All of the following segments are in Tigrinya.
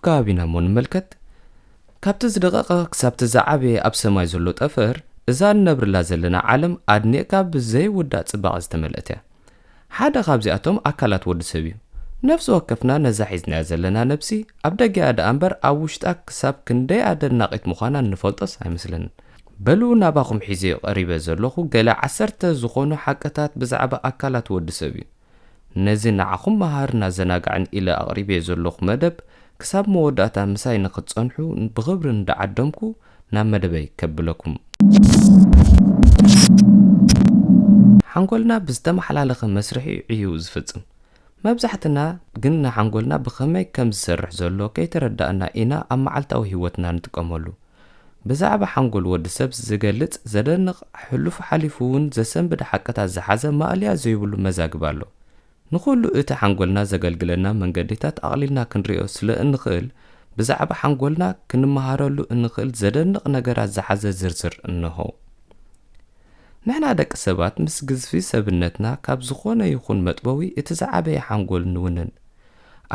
ከባቢና እሞ ንመልከት። ካብቲ ዝደቐቐ ክሳብቲ ዝዓበየ ኣብ ሰማይ ዘሎ ጠፈር፣ እዛ እንነብርላ ዘለና ዓለም ኣድኒቕካ ብዘይውዳእ ጽባቐ ዝተመልአት እያ። ሓደ ካብዚኣቶም ኣካላት ወዲ ሰብ እዩ። ነፍሲ ወከፍና ነዛ ሒዝናያ ዘለና ነብሲ ኣብ ደጊኣ ደኣ እምበር ኣብ ውሽጣ ክሳብ ክንደይ ኣደናቒት ምዃና እንፈልጦስ ኣይመስለንን። በሉ ናባኹም ሒዘዮ ቀሪበ ዘለኹ ገለ ዓሰርተ ዝኾኑ ሓቅታት ብዛዕባ ኣካላት ወዲ ሰብ እዩ። ነዚ ንዓኹም መሃርን ኣዘናጋዕን ኢለ ኣቕሪበዮ ዘለኹ መደብ ክሳብ መወዳእታ ምሳይ ንኽትጸንሑ ብኽብሪ እንዳዓደምኩ ናብ መደበይ ከብለኩም። ሓንጎልና ብዝተመሓላለኸ መስርሕ እዩ ዕዩ ዝፍጽም። መብዛሕትና ግን ንሓንጎልና ብኸመይ ከም ዝሰርሕ ዘሎ ከይተረዳእና ኢና ኣብ መዓልታዊ ህይወትና ንጥቀመሉ። ብዛዕባ ሓንጎል ወዲ ሰብ ዝገልጽ ዘደንቕ፣ ሕሉፍ ሓሊፉ እውን ዘሰንብድ ሓቅታት ዝሓዘ ማእለያ ዘይብሉ መዛግብ ኣሎ። ንኹሉ እቲ ሓንጎልና ዘገልግለና መንገዲታት ኣቕሊልና ክንሪኦ ስለ እንኽእል፣ ብዛዕባ ሓንጎልና ክንመሃረሉ እንኽእል ዘደንቕ ነገራት ዝሓዘ ዝርዝር እንሆ። ንሕና ደቂ ሰባት ምስ ግዝፊ ሰብነትና ካብ ዝኾነ ይኹን መጥበዊ እቲ ዝዓበየ ሓንጎል ንውንን።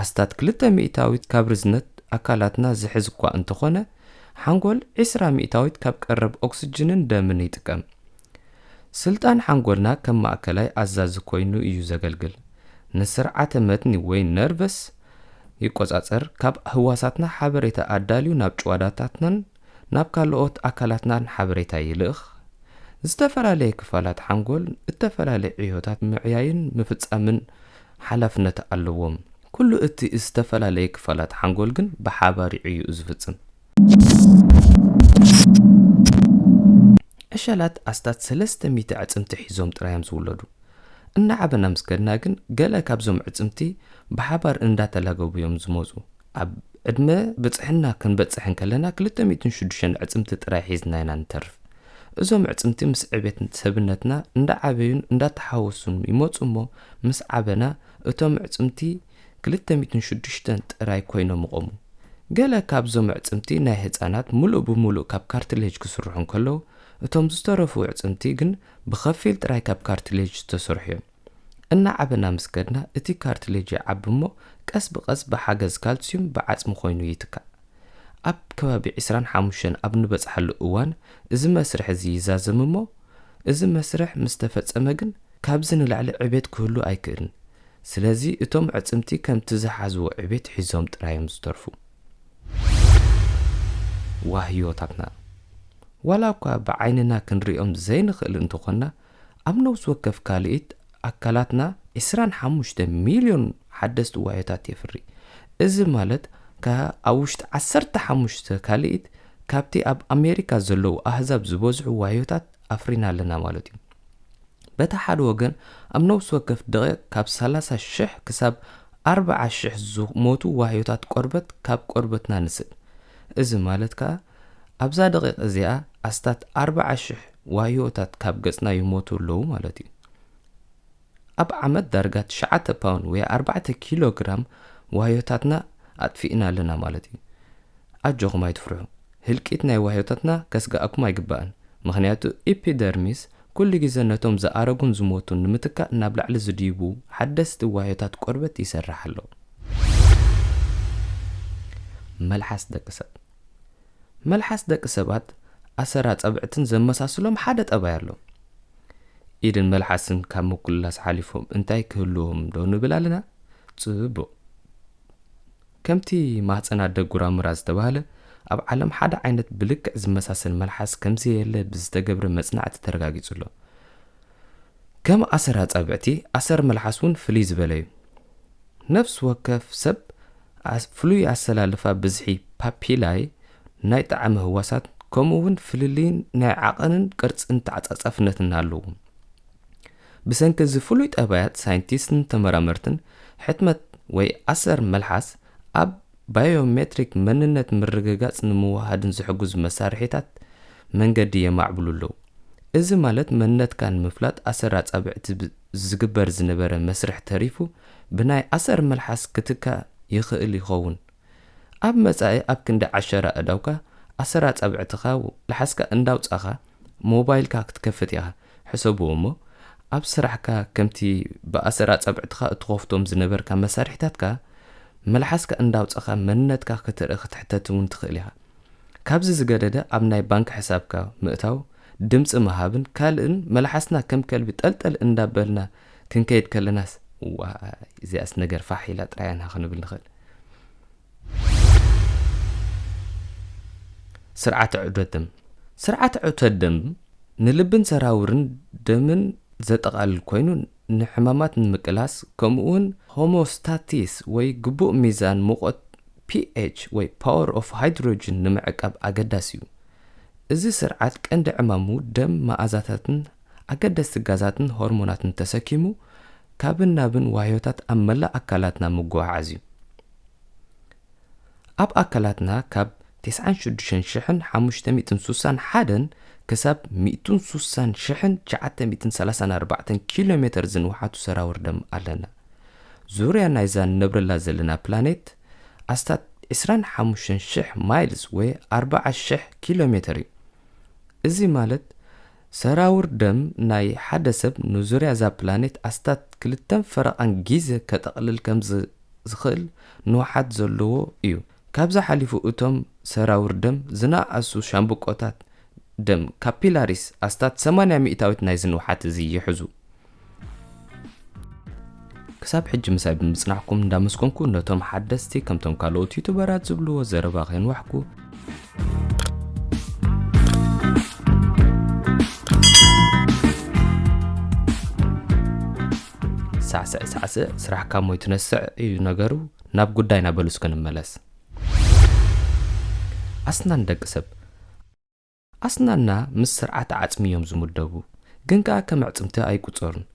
ኣስታት ክልተ ሚእታዊት ካብ ርዝነት ኣካላትና ዝሕዝ እኳ እንተኾነ፣ ሓንጎል ዕስራ ሚእታዊት ካብ ቀረብ ኦክስጅንን ደምን ይጥቀም። ስልጣን ሓንጎልና ከም ማእከላይ ኣዛዚ ኮይኑ እዩ ዘገልግል። ንስርዓተ መትኒ ወይ ነርቨስ ይቆጻጸር፣ ካብ ህዋሳትና ሓበሬታ ኣዳልዩ ናብ ጭዋዳታትናን ናብ ካልኦት ኣካላትናን ሓበሬታ ይልእኽ። ዝተፈላለየ ክፋላት ሓንጎል እተፈላለየ ዕዮታት ምዕያይን ምፍጻምን ሓላፍነት ኣለዎም። ኩሉ እቲ ዝተፈላለየ ክፋላት ሓንጎል ግን ብሓባር እዩ ዝፍጽም። ዕሸላት ኣስታት ሰለስተ ሚእቲ ኣዕጽምቲ ሒዞም ጥራይ እዮም ዝውለዱ። እናዓበና ምስ ከድና ግን ገለ ካብዞም ኣዕጽምቲ ብሓባር እንዳተላገቡ እዮም ዝመጹ። ኣብ ዕድመ ብጽሕና ክንበጽሕ እንከለና ክልተ ሚእትን ሽዱሽተን ኣዕጽምቲ ጥራይ ሒዝና ኢና ንተርፍ። እዞም ኣዕጽምቲ ምስ ዕቤት ሰብነትና እንዳዓበዩን እንዳተሓወሱን ይመጹ እሞ ምስ ዓበና እቶም ኣዕጽምቲ ክልተ ሚእትን ሽዱሽተን ጥራይ ኮይኖም ይቖሙ። ገለ ካብዞም ኣዕጽምቲ ናይ ህጻናት ምሉእ ብምሉእ ካብ ካርትሌጅ ክስርሑ እንከለዉ፣ እቶም ዝተረፉ ኣዕጽምቲ ግን ብኸፊል ጥራይ ካብ ካርትሌጅ ዝተሰርሑ እዮም። እናዓበና ምስ ከድና እቲ ካርትሌጅ ይዓቢ እሞ ቀስ ብቐስ ብሓገዝ ካልሲዩም ብዓጽሚ ኮይኑ ይትካእ። ኣብ ከባቢ ዕስራን ሓሙሽተን ኣብ ንበጽሓሉ እዋን እዚ መስርሕ እዚ ይዛዘም እሞ፣ እዚ መስርሕ ምስ ተፈጸመ ግን ካብዚ ንላዕሊ ዕቤት ክህሉ ኣይክእልን። ስለዚ እቶም ኣዕጽምቲ ከምቲ ዝሓዝዎ ዕቤት ሒዞም ጥራይ እዮም ዝተርፉ። ዋህዮታትና። ዋላ እኳ ብዓይንና ክንሪኦም ዘይንኽእል እንተኾንና፣ ኣብ ነፍሲ ወከፍ ካልኢት ኣካላትና ዕስራን ሓሙሽተ ሚልዮን ሓደስቲ ዋህዮታት የፍሪ። እዚ ማለት ከኣ ኣብ ውሽጢ ዓሰርተ ሓሙሽተ ካልኢት ካብቲ ኣብ ኣሜሪካ ዘለዉ ኣህዛብ ዝበዝሑ ዋህዮታት ኣፍሪና ኣለና ማለት እዩ። በቲ ሓደ ወገን ኣብ ነፍሲ ወከፍ ደቂቕ ካብ ሰላሳ ሽሕ ክሳብ ኣርብዓ ሽሕ ዝሞቱ ዋህዮታት ቆርበት ካብ ቆርበትና ንስእ። እዚ ማለት ከኣ ኣብዛ ደቂቕ እዚኣ ኣስታት ኣርብዓ ሽሕ ዋህዮታት ካብ ገጽና ይሞቱ ኣለዉ ማለት እዩ። ኣብ ዓመት ዳርጋ ትሽዓተ ፓውንድ ወይ ኣርባዕተ ኪሎ ግራም ዋህዮታትና ኣጥፊእና ኣለና ማለት እዩ። ኣጆኹም ኣይትፍርሑ። ህልቂት ናይ ዋህዮታትና ከስግኣኩም ኣይግባእን። ምኽንያቱ ኢፒደርሚስ ኩሉ ግዜ ነቶም ዝኣረጉን ዝሞቱን ንምትካእ ናብ ላዕሊ ዝድይቡ ሓደስቲ ዋህዮታት ቆርበት ይሰርሕ ኣሎ። መልሓስ ደቂ ሰብ። መልሓስ ደቂ ሰባት ኣሰር ኣጻብዕትን ዘመሳስሎም ሓደ ጠባይ ኣሎ። ኢድን መልሓስን ካብ ምኩልላስ ሓሊፎም እንታይ ክህልዎም ዶ ንብል ኣለና? ጽቡቕ። ከምቲ ማህጸን ኣደ ጉራምራ ዝተባህለ፣ ኣብ ዓለም ሓደ ዓይነት ብልክዕ ዝመሳሰል መልሓስ ከምዘየለ ብዝተገብረ መጽናዕቲ ተረጋጊጹ ኣሎ። ከም ኣሰር ኣጻብዕቲ፣ ኣሰር መልሓስ እውን ፍልይ ዝበለ እዩ። ነፍሲ ወከፍ ሰብ ኣስ-፣ ፍሉይ ኣሰላልፋ ብዝሒ ፓፒላይ፣ ናይ ጣዕሚ ህዋሳት፣ ከምኡ እውን ፍልልይን ናይ ዓቐንን ቅርጽን ተዓጻጻፍነትን ኣለዎም። ብሰንኪ እዚ ፍሉይ ጠባያት፣ ሳይንቲስትን ተመራመርትን ሕትመት ወይ ኣሰር መልሓስ ኣብ ባዮሜትሪክ መንነት ምርግጋጽ ንምውሃድን ዝሕግዙ መሳርሒታት መንገዲ የማዕብሉ ኣለዉ። እዚ ማለት መንነትካ ንምፍላጥ ኣሰር ኣጻብዕቲ ብ-፣ ዝግበር ዝነበረ መስርሕ ተሪፉ ብናይ ኣሰር መልሓስ ክትካእ ይኽእል ይኸውን። ኣብ መጻኢ ኣብ ክንዲ ዓሸራ ኣእዳውካ ኣሰር ኣጻብዕትኻ ለሓስካ እንዳውጻኻ ሞባይልካ ክትከፍት ኢኻ። ሕሰብዎ እሞ ኣብ ስራሕካ ከምቲ ብኣሰር ኣጻብዕትኻ እትኸፍቶም ዝነበርካ መሳርሒታትካ መልሓስካ እንዳውጻኻ መንነትካ ክትርኢ ክትሕተት እውን ትኽእል ኢኻ። ካብዚ ዝገደደ ኣብ ናይ ባንክ ሕሳብካ ምእታው፣ ድምጺ ምሃብን ካልእን መልሓስና ከም ከልቢ ጠልጠል እንዳበልና ክንከይድ ከለናስ፣ ዋይ እዚኣስ ነገር ፋሕ ኢላ ጥራይ ኢና ክንብል ንኽእል። ስርዓተ ዑደት ደም። ስርዓተ ዑደት ደም ንልብን ሰራውርን ደምን ዘጠቓልል ኮይኑ፣ ንሕማማት ንምቅላስ፣ ከምኡውን ሆሞስታሲስ ወይ ግቡእ ሚዛን ሙቐት፣ ፒኤች ወይ power of hydrogen ንምዕቃብ ኣገዳሲ እዩ። እዚ ስርዓት ቀንዲ ዕማሙ ደም መኣዛታትን ኣገደስቲ ጋዛትን ሆርሞናትን ተሰኪሙ፣ ካብን ናብን ዋህዮታት ኣብ መላእ ኣካላትና ምጉዕዓዝ እዩ። ኣብ ኣካላትና ካብ ተስዓን ሽዱሽተን ሽሕን ሓሙሽተ ሚእትን ስሳን ሓደን ክሳብ ሚእትን ስሳን ሽሕን ትሽዓተ ሚእትን ሰላሳን ኣርባዕተን ኪሎ ሜተር ዝንውሓቱ ሰራውር ደም ኣለና። ዙርያ ናይዛ ንነብረላ ዘለና ፕላኔት ኣስታት ዕስራን ሓሙሽተን ሽሕ ማይልስ ወይ ኣርብዓ ሽሕ ኪሎ ሜተር እዩ። እዚ ማለት ሰራውር ደም ናይ ሓደ ሰብ ንዙርያ እዛ ፕላኔት ኣስታት ክልተን ፈረቓን ግዜ ከጠቕልል ከም ዝ-፣ ዝኽእል ንውሓት ዘለዎ እዩ። ካብዚ ሓሊፉ እቶም ሰራውር ደም ዝነኣሱ ሻምብቆታት ደም ካፒላሪስ ኣስታት ሰማንያ ሚእታዊት ናይዚ ንውሓት እዚ ይሕዙ። ክሳብ ሕጂ ምሳይ ብምጽናሕኩም እንዳመስገንኩ፣ ነቶም ሓደስቲ ከምቶም ካልኦት ዩቱበራት ዝብልዎ ዘረባ ከየንዋሕኩ፣ ሳዕስዕ ሳዕስዕ ስራሕካ ሞይ ትነስዕ እዩ ነገሩ። ናብ ጉዳይና በሉ እስከ ንመለስ። ኣስናን ደቂ ሰብ። ኣስናና ምስ ስርዓተ ዓጽሚ እዮም ዝምደቡ፣ ግን ከኣ ከም ኣዕጽምቲ ኣይቁጸሩን።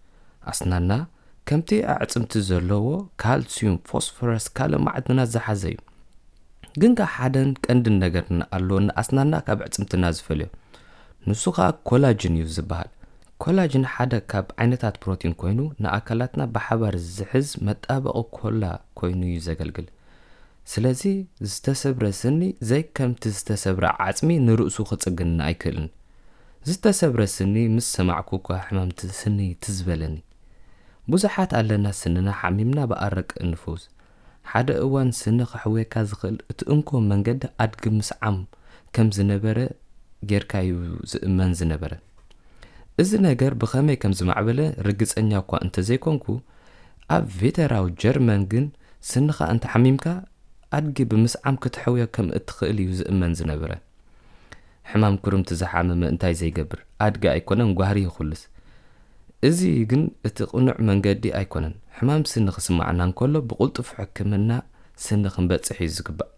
ኣስናና ከምቲ ኣዕጽምቲ ዘለዎ ካልሲዩም፣ ፎስፎረስ፣ ካልእ ማዕድናት ዝሓዘ እዩ። ግን ከኣ ሓደን ቀንድን ነገር ኣሎ ንኣስናና ካብ ኣዕጽምትና ዝፈልዮ። ንሱ ከኣ ኮላጅን እዩ ዝበሃል። ኮላጅን ሓደ ካብ ዓይነታት ፕሮቲን ኮይኑ፣ ንኣካላትና ብሓባር ዝሕዝ መጣበቒ ኮላ ኮይኑ እዩ ዘገልግል። ስለዚ ዝተሰብረ ስኒ ዘይከምቲ ዝተሰብረ ዓጽሚ ንርእሱ ክጽግን ኣይክእልን። ዝተሰብረ ስኒ ምስ ሰማዕኩ እኳ ሕማምቲ ስኒ ትዝ በለኒ። ብዙሓት ኣለና ስንና ሓሚምና ብኣረቂ እንፍውስ። ሓደ እዋን ስኒ ከሕውየካ ዝኽእል እቲ እንኮ መንገዲ ኣድጊ ምስዓም ከም ዝነበረ ጌርካ እዩ ዝእመን ዝነበረ። እዚ ነገር ብኸመይ ከም ዝማዕበለ ርግጸኛ እኳ እንተዘይኮንኩ፣ ኣብ ቪተራዊ ጀርመን ግን ስንኻ እንተሓሚምካ ኣድጊ ብምስዓም ክትሕውዮ ከም እትኽእል እዩ ዝእመን ዝነበረ። ሕማም ክርምቲ ዝሓመመ እንታይ ዘይገብር? ኣድጊ ኣይኮነን ጓህሪ ይኹልስ። እዚ ግን እቲ ቅኑዕ መንገዲ ኣይኮነን። ሕማም ስኒ ክስማዓና እንከሎ ብቕልጡፍ ሕክምና ስኒ ክንበጽሕ እዩ ዝግባእ።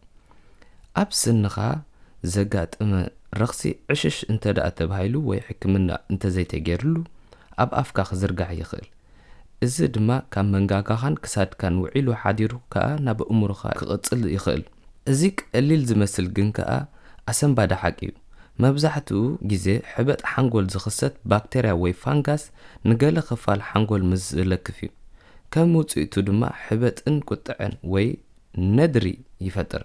ኣብ ስንኻ ዘጋጥመ ረኽሲ ዕሽሽ እንተ ደኣ ተባሂሉ ወይ ሕክምና እንተዘይተገይርሉ ኣብ ኣፍካ ክዝርጋሕ ይኽእል። እዚ ድማ ካብ መንጋጋኻን ክሳድካን ውዒሉ ሓዲሩ ከኣ ናብ ኣእምሮኻ ክቕጽል ይኽእል። እዚ ቀሊል ዝመስል ግን ከኣ ኣሰንባዲ ሓቂ እዩ። መብዛሕትኡ ግዜ ሕበጥ ሓንጎል ዝኽሰት ባክተርያ ወይ ፋንጋስ ንገለ ክፋል ሓንጎል ምስ ዝለክፍ እዩ። ከም ውጽኢቱ ድማ ሕበጥን ቁጥዐን ወይ ነድሪ ይፈጥር።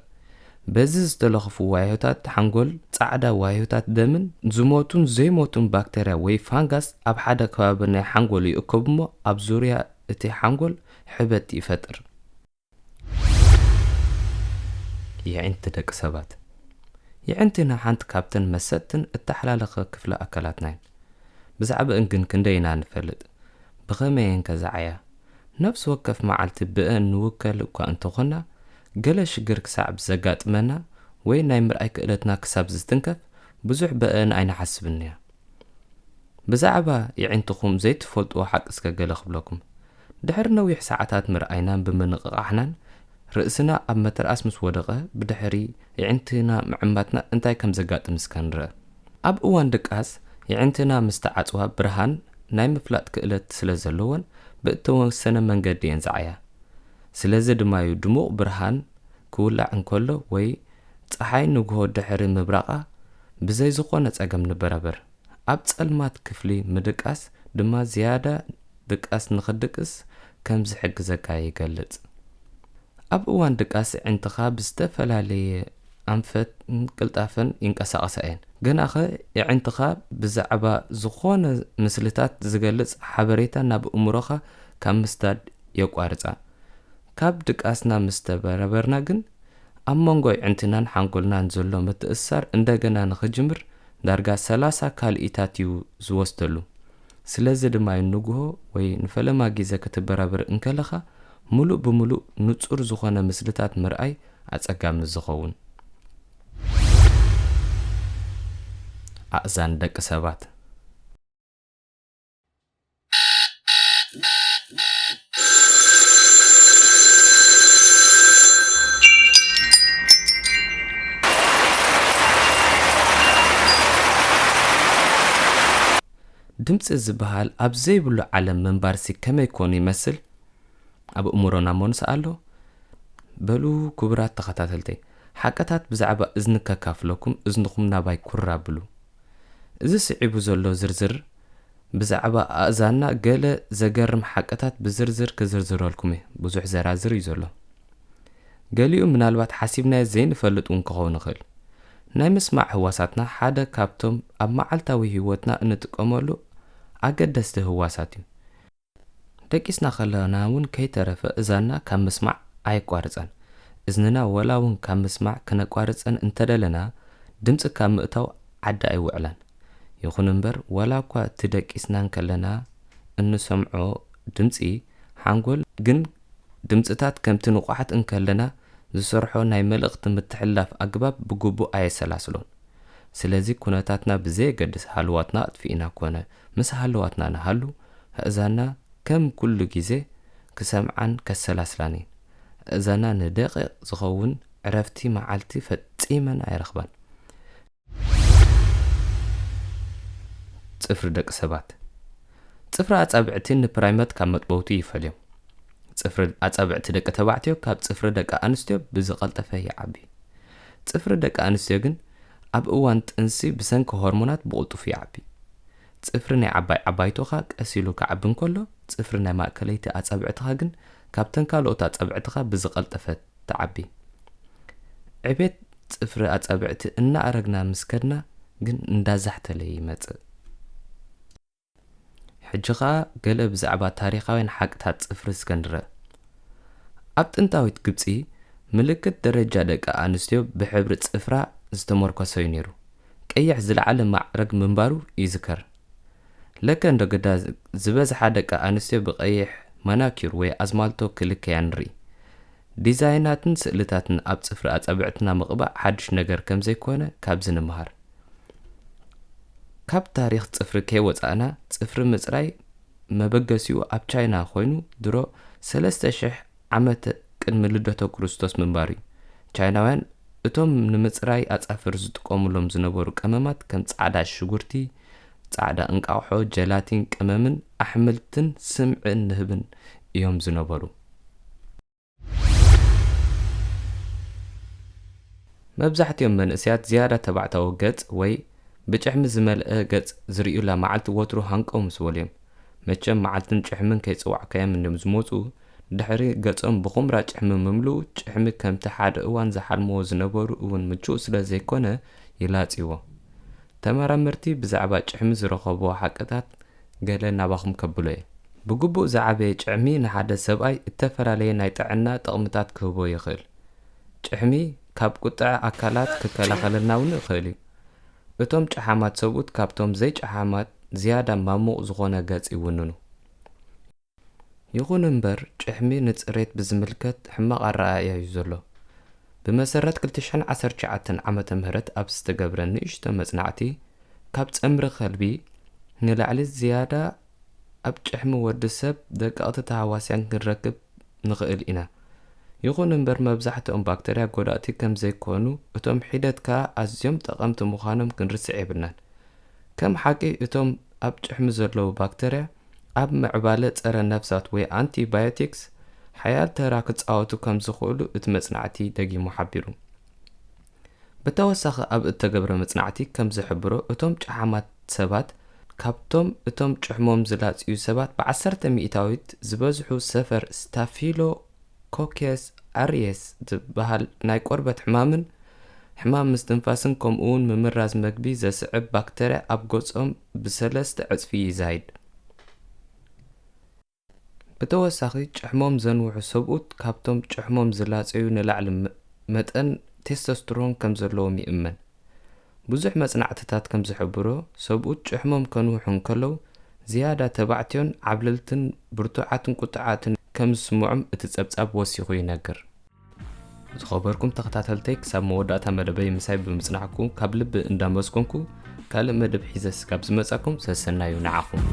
በዚ ዝተለኽፉ ዋህዮታት ሓንጎል፣ ጻዕዳ ዋህዮታት ደምን ዝሞቱን ዘይሞቱን ባክተርያ ወይ ፋንጋስ ኣብ ሓደ ከባቢ ናይ ሓንጎል ይእከቡ እሞ ኣብ ዙርያ እቲ ሓንጎል ሕበጥ ይፈጥር። የዒንቲ ደቂ ሰባት። የዒንትና ሓንቲ ካብተን መሰጥትን እተሓላለኸ ክፍለ ኣካላትና እየን። ብዛዕባአን ግን ክንደይ ኢና ንፈልጥ? ብኸመይ እየን ከ ዝዓያ? ነፍሲ ወከፍ መዓልቲ ብአን ንውከል እኳ እንተኾና፣ ገለ ሽግር ክሳዕ ብዘጋጥመና ወይ ናይ ምርኣይ ክእለትና ክሳብ ዝትንከፍ ብዙሕ ብአን ኣይንሓስብን እያ። ብዛዕባ የዒንትኹም ዘይትፈልጥዎ ሓቂ እስከ ገለ ክብለኩም። ድሕሪ ነዊሕ ሰዓታት ምርኣይናን ብምንቕቓሕናን፣ ርእስና ኣብ መተርኣስ ምስ ወደቐ፣ ብድሕሪ የዒንትና ምዕማትና እንታይ ከም ዘጋጥም እስከ ንርአ። ኣብ እዋን ድቃስ፣ የዒንትና ምስ ተዓጽዋ ብርሃን ናይ ምፍላጥ ክእለት ስለ ዘለወን፣ ብእተወሰነ መንገዲ እየን ዝዓያ። ስለዚ ድማ እዩ ድሙቕ ብርሃን ክውላዕ እንከሎ ወይ ጸሓይ ንግሆ ድሕሪ ምብራቓ ብዘይ ዝኾነ ጸገም ንበራበር። ኣብ ጸልማት ክፍሊ ምድቃስ ድማ ዝያዳ ድቃስ ንኽትድቅስ ከም ዝሕግዘካ ይገልጽ። ኣብ እዋን ድቃስ የዒንትኻ ብዝተፈላለየ ኣንፈትን ቅልጣፈን ይንቀሳቐሳ እየን። ግናኸ የዒንትኻ ብዛዕባ ዝኾነ ምስልታት ዝገልጽ ሓበሬታ ናብ እምሮኻ ካብ ምስዳድ የቋርጻ። ካብ ድቃስና ምስ ተበራበርና ግን፣ ኣብ መንጎ ኣዒንትናን ሓንጎልናን ዘሎ ምትእስሳር እንደገና ንኽጅምር ዳርጋ ሰላሳ ካልኢታት እዩ ዝወስደሉ። ስለዚ ድማ እዩ ንግሆ ወይ ንፈለማ ግዜ ክትበራበር እንከለኻ፣ ምሉእ ብምሉእ ንጹር ዝኾነ ምስልታት ምርኣይ ኣጸጋሚ ዝኸውን። ኣእዛን ደቂ ሰባት። ድምጺ ዝበሃል ኣብ ዘይብሉ ዓለም ምንባርሲ ከመይ ኮን ይመስል? ኣብ እምሮና እሞ ንስኣሎ። በሉ ክቡራት ተኸታተልተይ፣ ሓቅታት ብዛዕባ እዝኒ ከካፍለኩም፣ እዝንኹም ናባይ ኩር ኣብሉ። እዚ ስዒቡ ዘሎ ዝርዝር፣ ብዛዕባ ኣእዛንና ገለ ዘገርም ሓቅታት ብዝርዝር ክዝርዝረልኩም እየ። ብዙሕ ዘራዝር እዩ ዘሎ። ገሊኡ ምናልባት ሓሲብናዮ ዘይንፈልጥ እውን ክኸውን ይኽእል። ናይ ምስማዕ ህዋሳትና ሓደ ካብቶም ኣብ መዓልታዊ ህይወትና እንጥቀመሉ ኣገደስቲ ህዋሳት እዩ። ደቂስና ከለና እውን ከይተረፈ እዛንና ካብ ምስማዕ ኣየቋርጸን። እዝንና ወላ እውን ካብ ምስማዕ ክነቋርጸን እንተደለና፣ ድምጺ ካብ ምእታው ዓዲ ኣይውዕላን። ይኹን እምበር፣ ወላ እኳ እቲ ደቂስና እንከለና እንሰምዖ ድምጺ፣ ሓንጎል ግን ድምጽታት ከምቲ ንቑሓት እንከለና ዝሰርሖ ናይ መልእኽቲ ምትሕልላፍ ኣገባብ ብግቡእ ኣየሰላስሎን። ስለዚ ኩነታትና ብዘየገድስ ሃለዋትና ኣጥፊእና ኮነ ምስ ሃለዋትና ንሃሉ፣ ኣእዛንና ከም ኩሉ ግዜ ክሰምዓን ከሰላስላን እየን። ኣእዛንና ንደቂቕ ዝኸውን ዕረፍቲ መዓልቲ ፈጺመን ኣይረኽባን። ጽፍሪ ደቂ ሰባት። ጽፍሪ ኣጻብዕቲ ንፕራይመት ካብ መጥበውቲ ይፈልዮም። ጽፍሪ ኣጻብዕቲ ደቂ ተባዕትዮ ካብ ጽፍሪ ደቂ ኣንስትዮ ብዝቐልጠፈ ይዓቢ። ጽፍሪ ደቂ ኣንስትዮ ግን ኣብ እዋን ጥንሲ ብሰንኪ ሆርሞናት ብቕልጡፍ ይዓቢ። ጽፍሪ ናይ ዓባይ ዓባይቶኻ ቀስ ኢሉ ክዓቢ እንከሎ፣ ጽፍሪ ናይ ማእከለይቲ ኣጻብዕትኻ ግን ካብተን ካልኦት ኣጻብዕትኻ ብዝቐልጠፈ ትዓቢ። ዕቤት ጽፍሪ ኣጻብዕቲ እናኣረግና ምስ ከድና ግን እንዳዛሕተለ ይመጽእ። ሕጂ ኸኣ ገለ ብዛዕባ ታሪኻውያን ሓቅታት ጽፍሪ እስከ ንርእ። ኣብ ጥንታዊት ግብጺ፣ ምልክት ደረጃ ደቂ ኣንስትዮ ብሕብሪ ጽፍራ ዝተመርኮሰ እዩ ነይሩ። ቀይሕ ዝለዓለ ማዕረግ ምንባሩ ይዝከር። ለከ እንዶ ግዳ ዝበዝሓ ደቂ ኣንስትዮ ብቐይሕ ማናኪር ወይ ኣዝማልቶ ክልከያ ንርኢ። ዲዛይናትን ስእልታትን ኣብ ጽፍሪ ኣጻብዕትና ምቕባእ ሓድሽ ነገር ከም ዘይኮነ ካብዚ ንምሃር። ካብ ታሪኽ ጽፍሪ ከይወጻእና፣ ጽፍሪ ምጽራይ መበገሲኡ ኣብ ቻይና ኮይኑ፣ ድሮ ሰለስተ ሽሕ ዓመት ቅድሚ ልደተ ክርስቶስ ምንባሩ እዩ። ቻይናውያን እቶም ንምጽራይ ኣጻፍር ዝጥቀሙሎም ዝነበሩ ቀመማት ከም ጻዕዳ ሽጉርቲ፣ ጻዕዳ እንቃቑሖ፣ ጀላቲን፣ ቀመምን ኣሕምልትን ስምዒን ንህብን እዮም ዝነበሩ። መብዛሕትኦም መንእሰያት ዝያዳ ተባዕታዊ ገጽ ወይ ብጭሕሚ ዝመልአ ገጽ ዝርእዩላ መዓልቲ ወትሩ ሃንቀው ምስ በሉ እዮም። መቸም መዓልትን ጭሕምን ከይጸዋዕካዮም እንድዮም ዝመጹ፣ ድሕሪ ገጾም ብኹምራ ጭሕሚ ምምልኡ፣ ጭሕሚ ከምቲ ሓደ እዋን ዝሓልምዎ ዝነበሩ እውን ምቹእ ስለ ዘይኮነ ይላጽይዎ። ተመራመርቲ ብዛዕባ ጭሕሚ ዝረኸብዎ ሓቅታት ገለ ናባኹም ከብሎ እየ። ብግቡእ ዝዓበየ ጭሕሚ ንሓደ ሰብኣይ እተፈላለየ ናይ ጥዕና ጥቕምታት ክህቦ ይኽእል። ጭሕሚ ካብ ቁጥዐ ኣካላት ክከላኸለልና እውን ይኽእል እዩ። እቶም ጨሓማት ሰብኡት ካብቶም ዘይጨሓማት ዝያዳ ማሙቕ ዝኾነ ገጽ ይውንኑ። ይኹን እምበር፣ ጭሕሚ ንጽሬት ብዝምልከት ሕማቕ ኣረኣእያ እዩ ዘሎ። ብመሰረት ክልተ ሽሕን ዓሰርተ ትሽዓተን ዓመተ ምህረት ኣብ ዝተገብረ ንእሽቶ መጽናዕቲ፣ ካብ ጸምሪ ከልቢ ንላዕሊ ዝያዳ ኣብ ጭሕሚ ወዲ ሰብ ደቀቕቲ ተሃዋስያን ክንረክብ ንኽእል ኢና። ይኹን እምበር፣ መብዛሕትኦም ባክተርያ ጎዳእቲ ከም ዘይኮኑ፣ እቶም ሒደት ከኣ ኣዝዮም ጠቐምቲ ምዃኖም ክንርስዕ የብልናን። ከም ሓቂ፣ እቶም ኣብ ጭሕሚ ዘለዉ ባክተርያ ኣብ ምዕባለ ጸረ ነፍሳት ወይ ኣንቲባዮቲክስ ሓያል ተራ ክጻወቱ ከም ዝኽእሉ እቲ መጽናዕቲ ደጊሙ ሓቢሩ። ብተወሳኺ ኣብ እተገብረ መጽናዕቲ ከም ዝሕብሮ፣ እቶም ጨሓማት ሰባት ካብቶም እቶም ጭሕሞም ዝላጽዩ ሰባት ብዓሰርተ ሚእታዊት ዝበዝሑ ሰፈር ስታፊሎኮከስ ኣሪየስ ዝበሃል ናይ ቆርበት ሕማምን ሕማም ምስትንፋስን ከምኡውን ምምራዝ መግቢ ዘስዕብ ባክተርያ ኣብ ገጾም ብሰለስተ ዕጽፊ ይዛይድ። ብተወሳኺ፣ ጭሕሞም ዘንውሑ ሰብኡት ካብቶም ጭሕሞም ዝላጸዩ ንላዕሊ መጠን ቴስቶስትሮን ከም ዘለዎም ይእመን። ብዙሕ መጽናዕትታት ከም ዝሕብሮ፣ ሰብኡት ጭሕሞም ከንውሑ እንከለዉ ዝያዳ ተባዕትዮን ዓብለልትን ብርቱዓትን ቁጥዓትን ከም ዝስምዖም እቲ ጸብጻብ ወሲኹ ይነግር። ዝኸበርኩም ተኸታተልተይ፣ ክሳብ መወዳእታ መደበይ ምሳይ ብምጽናሕኩም ካብ ልቢ እንዳመስገንኩ፣ ካልእ መደብ ሒዘ ስጋብ ዝመጻኩም ሰሰናዩ ንዓኹም።